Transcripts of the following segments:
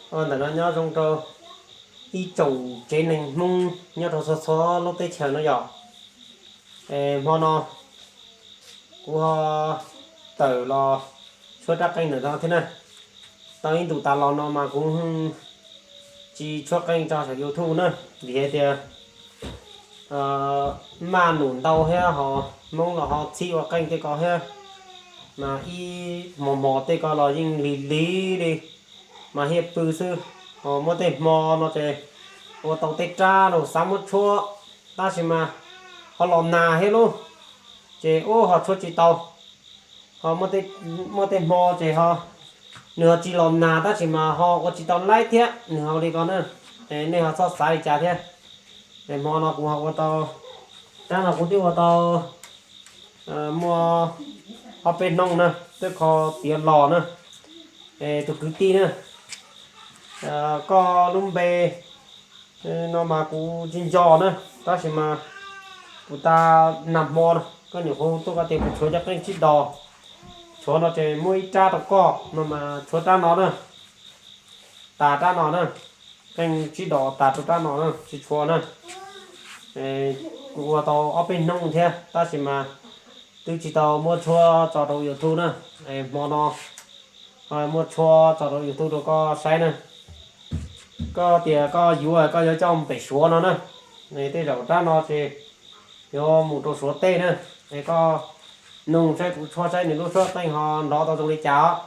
Ntawm no nyob zoo rau ib tsoom tsev neeg Hmoob nyob rau txhua txhua lub teb chaws no yom. Hmo no kuv ho tawm los tshuab rab qeej ntawm no thiab na. Tau ib ntus tas los no mas kuv tsis tshuab qeej tso saum YouTube na, vim hais tias maj num ntau thiab ho Hmoob los ho txhib ua qeej tej ko thiab, mas ib hmo hmo tej ko los yeej lig lig li, mas hiaj pw xwb. Ho muaj tej hmo no ces ua tau tej rab los xav muab tshuab, tab sis mas ho los nag thiab lauj, ces ub ho tshuab tsis tau. Ho muaj tej hmo ces ho nws ho tsis los nag tab sis mas ho ua tsis tau laib thiab, nws ho li ko na. Nej ho txhob xav li cas thiab. Hmo no kuv ho ua tau, rab no kuv twb ua tau muaj ob peb hnub na, twb kho tiav los na. Tus kwv tij na, koj lub npe no mas kuv tsis nco na, tab sis mas kuv tas nag hmo no koj nyuam qhuav tuaj koj tias kuv tshuav cov qeej tsib dos, tshuav no ces muab ib rab rau koj no mas tshuav rab no na, tas rab no na, qeej tsib dos tas rau rab no na, tsis tshuav na. Kuv ua tau ob peb hnub thiab tab sis mas twb tsis tau muab tshuab tso rau YouTube na. Hmo no muab tshuab tso rau YouTube rau koj saib na. Koj tias koj yuav, koj yuav coj pem Suav no na. Tej zaum rab no ces yuav mus rau Suav teb na. Es koj noog saib, kuv tshuab saib nws lub suab qeej ho nrov tau zoo li cas os.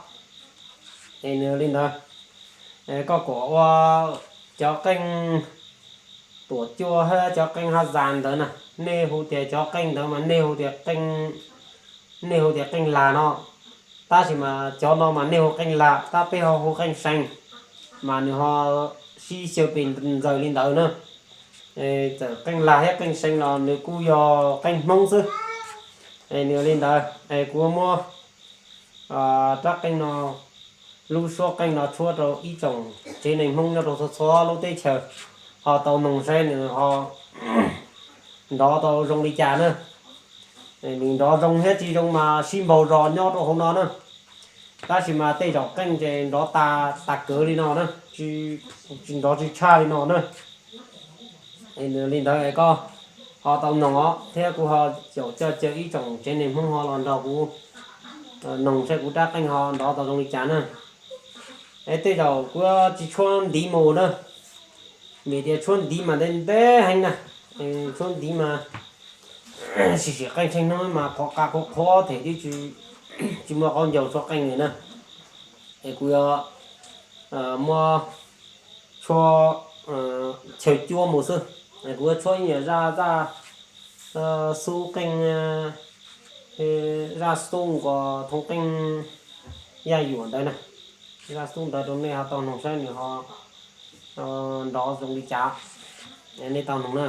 Es nws li ntawd, koj kom ua cov qeej tuam cua thiab cov qeej haj zas ntawd na, nej hu tias cov qeej ntawd mas nej hu tias qeej, nej hu tias qeej lag no. Tab sis mas cov no mas nej hu qeej lag, tab peb ho hu qeej seev, mas nws ho sib xyaw pes ntxaws li ntawd na. Txawm qeej lag thiab qeej seev los nws kuj yog qeej Hmoob xwb. Nws li ntawd, kuv muab rab qeej no, lub suab qeej no tshuab rau ib tsoom tsev neeg Hmoob nyob rau txhua txhua lub teb chaws ho tau noog saib nws ho nrov tau zoo li cas na. Nws nrov zoo thiab tsis zoo mas sib npaug zos nyob rau hauv no na. Tab sis mas tej zaum qeej ces nrov tas, tas kawg li no na, tsis nrov tsis tshaj li no na. Li ntawd es koj ho tau noog os, thiab kuv ho caum coj caw ib tsoom tsev neeg Hmoob ho los nrog kuv noog saib kuv rab qeej ho nrov tau zoo li cas na. Es tej zaum kuv tsis tshuab ntiv mus na, vim tias tshuab ntiv mas ntev ntev heev na. Tshuab ntiv mas sim sim qeej tsheej hnub mas qhuav qa qhuav qhuav them twb tsis muaj qab ncaus tshuab qeej li na. Es kuv yuav muab tshuab chaw cuab mus xwb. Kuv yuav tshuab ib yam zaj, zaj xub qeej, zaj xub nkaus thooj qeej yaj yuam ntawd na. Zaj xub ntawd rau nej ho tau noog saib nws ho nrov zoo li cas, nej tau noog na.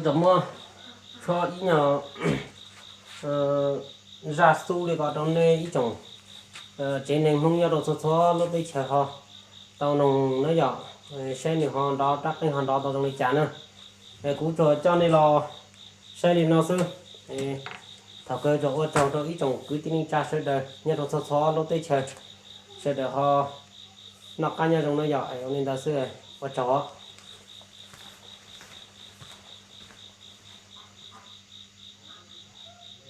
Tau muab tshuab ib nyuag zaj xub li ko rau nej ib tsoom tsev neeg Hmoob nyob rau txhua txhua lub teb chaws ho tau noog na yom, saib nws ho nrov rab qeej ho nrov tau zoo li cas na. Kuv tsuas coj nej los saib li no xwb. Thaum kawg tsuas ua tsaug rau ib tsoom kwv tij neej tsa sawv daws nyob rau txhua txhua lub teb chaws, sawv daws ho noj qab nyob zoo na yom. Ua li ntawd xwb, ua tsaug os.